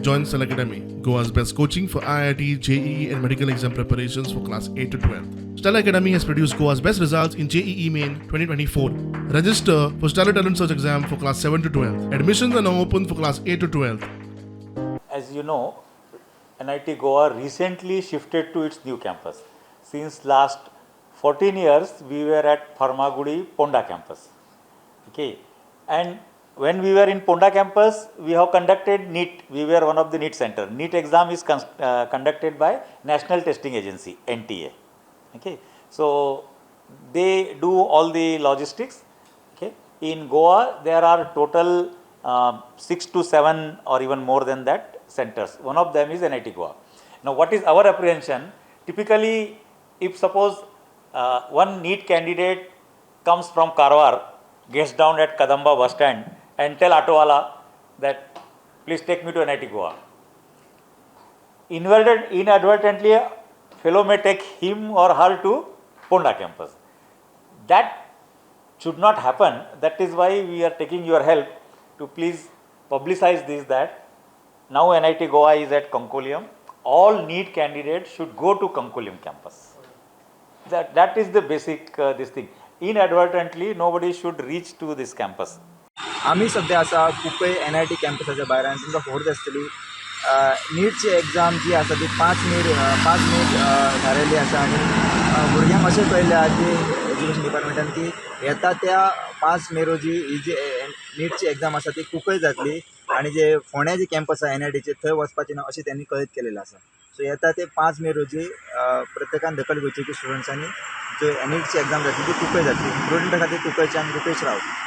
Join Stellar Academy, Goa's best coaching for IIT, JEE, and medical exam preparations for class 8 to 12. Stellar Academy has produced Goa's best results in JEE Main 2024. Register for Stellar Talent Search exam for class 7 to 12. Admissions are now open for class 8 to 12. As you know, NIT Goa recently shifted to its new campus. Since last 14 years, we were at Farmagudi Ponda campus. Okay, and when we were in Ponda campus, we have conducted NEET. We were one of the NEET center. NEET exam is conducted by National Testing Agency, NTA. Okay, so they do all the logistics. Okay, in Goa there are total 6 to 7 or even more than that centers. One of them is NIT Goa. Now, what is our apprehension? Typically, if suppose one NEET candidate comes from Karwar, gets down at Kadamba bus stand and tell autowala that please take me to NIT Goa. Inadvertently, fellow may take him or her to Ponda campus. That should not happen. That is why we are taking your help to please publicize this, that now NIT Goa is at Cuncolim. All NEET candidates should go to Cuncolim campus. That is the basic this thing. Inadvertently, nobody should reach to this campus. आमी सद्या आसा Cuncolim NIT कॅम्पसाच्या भायर आनी तुमकां खबर आसतली, नीटची exam जी आसा ती 5 मे थारायल्ली आसा आनी भुरग्यांक अशें कळिल्लें आहा की एज्युकेशन डिपार्टमेंटान की येता त्या 5 मे रोजी ही जी नीटची एग्जाम आसा ती कुंकळे जातली आनी जे फोंड्या जे कॅम्पस आसा एनआयटीचे थंय वचपाचें ना अशें त्यांनी कळीत केलेलें आसा. सो येता ते 5 मे रोजी प्रत्येकान दखल घेवची की स्टुडंट्सांनी जो नीटची एग्जाम जातली ती कुंकळे जातली. प्रुडंटा खातीर कुंकळच्यान रुपेश रावत.